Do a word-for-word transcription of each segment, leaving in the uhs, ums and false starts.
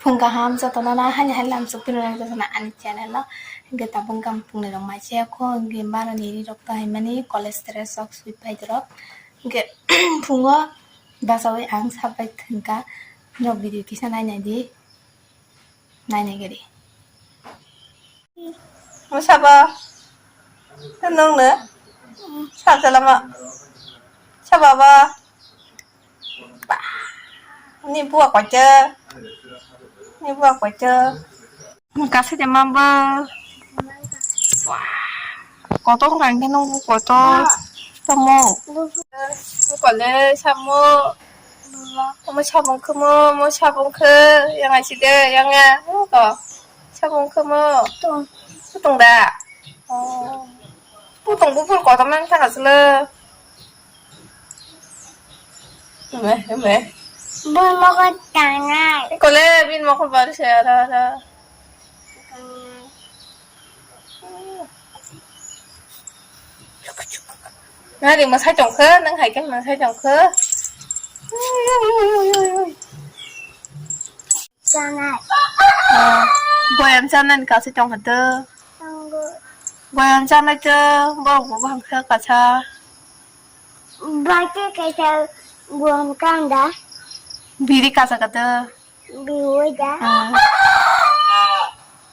Phung kaham jotono na hani hani lam suk phirwng rok jotono ani channel o. Hingke tabuk gam phung ni rok mai se kho hingke mara ni ri rok to hai mani college dress rok sui pai dorok. Hingke phungo basawi ang sabai thangka norok video kisa nai nai di. Nai nai gari. Musaba. Nung ne? Sab jalama. Saba ba. Ba. Ni buwa kwacha. Ni buwa kwacha. Kasi de mambo. Wah. Kotor kang ke nung kotor. Tamo. Kole samo. Omo sabung khe mo, omo sabung khe yang ai si de, yang ya. Omo to. Sabung khe mo. Tong. Tong da. Oh. Putong bupul kotor nang thang asle. Me, me. Bun mogo tangai. Kole bin mokol bar se ara ara. Nari mwsai tongkhe, nang hai khe mwsai tongkhe. Chanai. Ah, goyam chanai ni kaisa tongkhe to. Tongo. Goyam chanai to, borok bo bangkhe kaisa. Bati kaisa goyam kanda. Biri kaisa kato. Biwai da. Ah.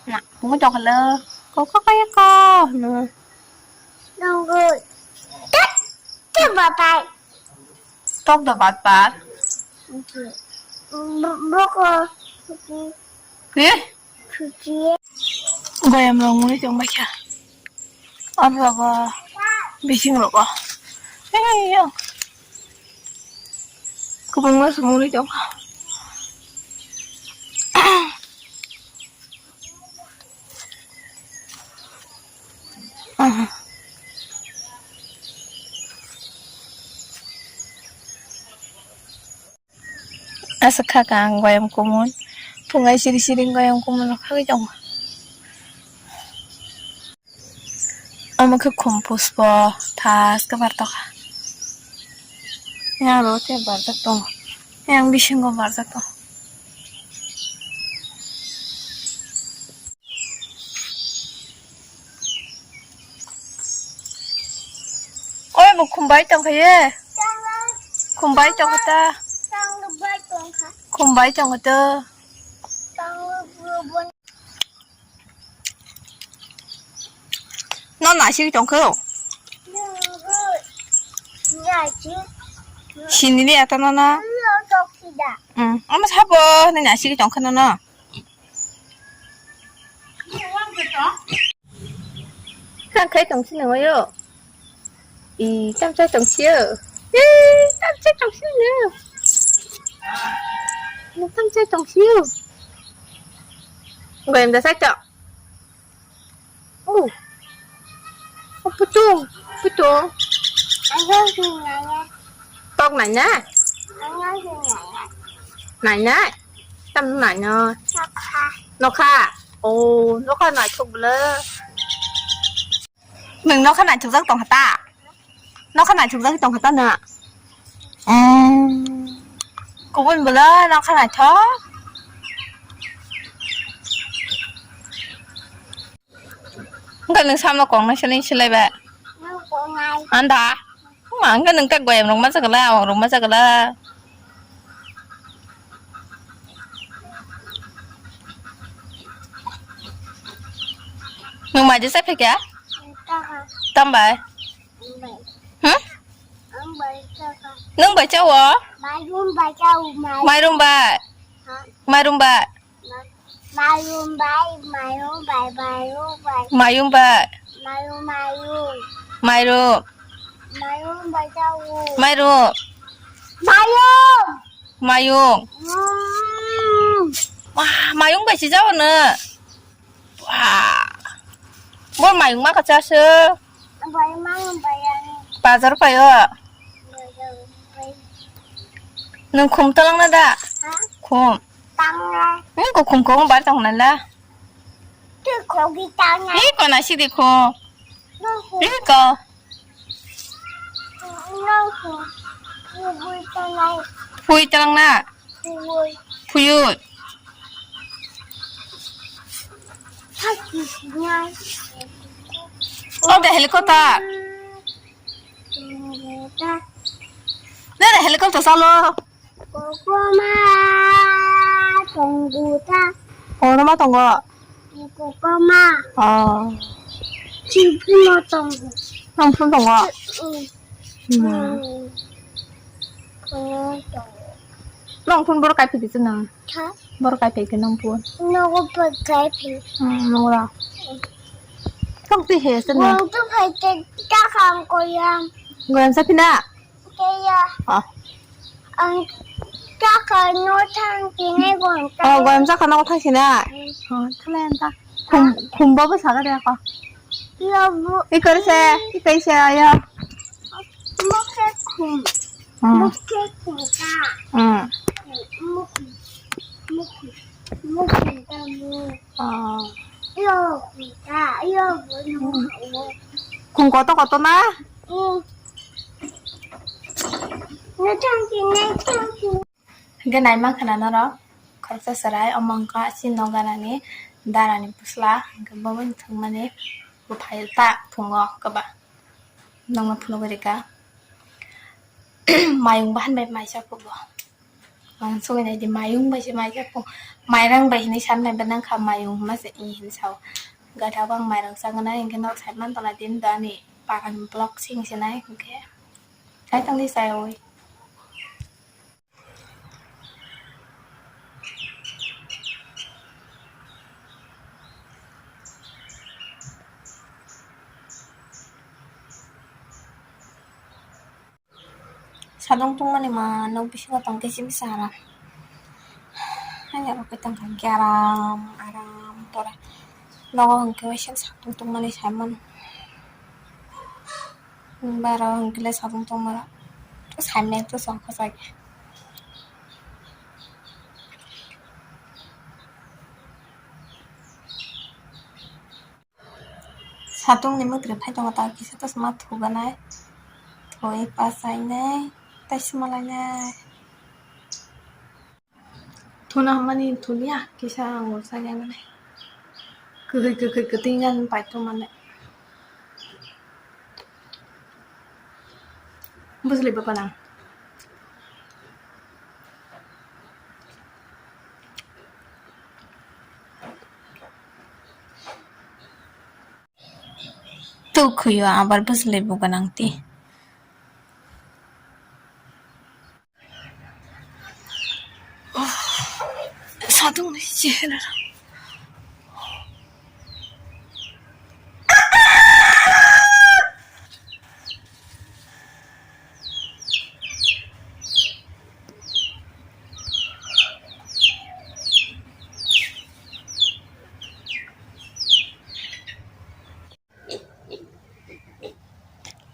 Na, bungo tongkha lo. Ko, ko, ko, ko, no. Nunggu. Tek, tek bapai. Tok do bat bat. Bo-, boko. Ke? Chuchi. Goyam rong muni tong bacha. Abo abo bising rogo. Hei yo. Kubungma sumuri tong. Aswk kha ka ang goyam kumun. Phungai siri siri goyam kumun rok khagwi tongo. Omo khe khum puspho thas khe bartokha. Yang aro tei barjak tongo. Yang bisingo barjak tongo. Oi, bo khum bai tongkha ye. Khum bai tongkha ta. Khum bai tongkha ta. No nasik tongkha. Sini ni ata no na. Hmm, ama sabo ni nasik tongkha no na. Kang khai tong sini ngoyo. I, tam chai tong sio. I, tam chai tong sio. Tam chai tong sio. Goyam da chai tong. Oh. Oh, putung, putung. Tok nai na? Nai na? Tam nai na? Nokha. Oh, nokha nai thuk bla. Nwng nokha naithokjak tongkha ta? Nokha naithokjak tongkha ta na? Em, kubun bwla nokha naithok. Wngkha nwng samno kok naisani silai bai. Anda. Wngkha nwng tak goyam rok ma chakla, awang rok ma chakla. Nwng maide chai phaikha? Tambai? Hmm? Nwng bai chao? Mairum bai chao, mai. Mairum bai? Ha? Mairum bai? Ma-, mairum bai, mairum bai, mairum bai. Mayung bai? Mairum, mairum. Mairum. Mairum bai chao. Mairum. Mairum. Mayung. Mm. Wah, mayung bai si jao no. Wah. Bo mayung ma kacha se. Bai mayung bai ani. Bazar payo. Bazar pai. Nwng khum talang na da? Ha? Khum. Tang na. Nwng ko khum ko bar tong na la. Tu khogi tang na. Iko na si di kho. Iko. Phui talang na? Phui. Phui. O de helicopter. Ne de helicopter salo. Kokoma tongo ta. Kokoma tongo. Kokoma. Oh. Chipino tongo. Nang phun tongo. Mm. Hmm. Nang phun bor kai phidi nang. Ha? Bor kai phidi nang phun. Nogo bor kai phidi. Hmm, nogo la. Kang ti he sen. Bor tu phai te ta kang koyam. Goyam sa phina. Kaya. Ah. Ang chakha no thang tine gonta. Oh, goyam chakha no thang sina. Hmm. Oh, thale anta. Khum, khum bo bwsa ga de ko. Yo bu. I kar se, i kai se ayo. Mukhe khum. Hmm. Mukhe khum ka. Hmm. Mukhe. Mukhe. Mukhe ka mu. Oh. Yo khum ka. Yo bu no. Khum koto koto na? Hmm. Hingke naima khwna norok khoroksa chwrai, omo wngkha chini nok ganani darani bwsla, hingke bo bai thwngmani bwphai ta thwngo kwbang. Nokno phunugwi rikha. Mayung bahan bai maisa kubo. Ang sogwi naidi mayung bai se maisa kub. Mairang bai hinwi sanai bai nangkha mayung hwnma se i hinwi sao. Gata bo ang mairang chagnai hingke nok side man tongna din do ani paran block sing sinai hingke. Hai tongdi sayawi. Sadong tongmani ma nok bisingo tong khe simi sa aram. Hai aro khe tong kha aram aram pore. Nogo hwnkhe waisa sadong tongmani saimano. Baro hwnkhe le sadong tongmano. Saimne to songkha sai. Satungni mwtwrwi phai tongo, ta kisa ta sima thuganai, thwi pachainai, tei sima lainai. Thuna hwnmani thuliya, kisa ang ulo chaya nai. Kwthwi kwthwi kwtwi wngya paithum manai. Bwswlwi bwkha nang. Tuk khuyo abar bwswlwi bwkha nang twi. Sadungni chehera.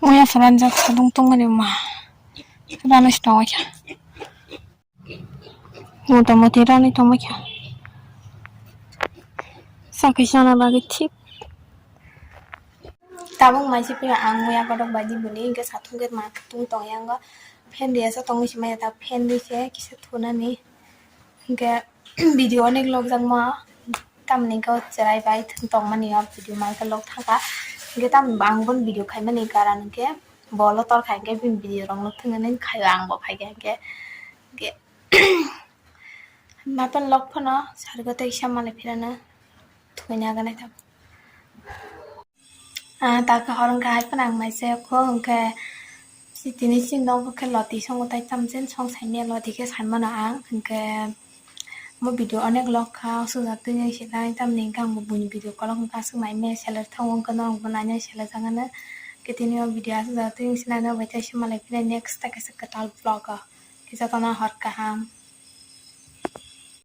Muya phoranjak sadung tongmani ma. Rani se tongwi kha. Mota moti rani tongwi kha. Sakhi sana bagwi thik. Tabuk maisi phiya ang muya kotok baji bini hingke satung ke ma tung tong yang go. Fan riya sa tongwi si maya ta fan ri se kisa thunani. Hingke video onek log jak ma. Tamni hwnkhe o chwrai bai tongmani o video mai khe log thangkha. Hwnkhe tamni bo ang bono video khaimani karan hwnkhe bo lotor khai hwnkhe bini video rok no thwngwi khaio ang bo phaikhe hwnkhe. Hwnkhe maphan log phano sargo teisa malai phirano thwina gwnai tamo. Ah, ta khe hor wngkha hai phano ang mai se kho hwnkhe tini chini nogo khe loti songo tai tamo chen song saimya loti khe saimano ang hwnkhe. Mo video onek log kha, aswk jak twi nai se nai, tamni hwnkhe ang bo buini video kolok hwnkha, aswk nai me seler thango, hwnkhe norok bo nai nai seler jak nai. Khe tini o video aswk jak twi se nai, norok bai tei se malai philai next ta kaisa kwtal vlog o. Khe jotono hor kaham.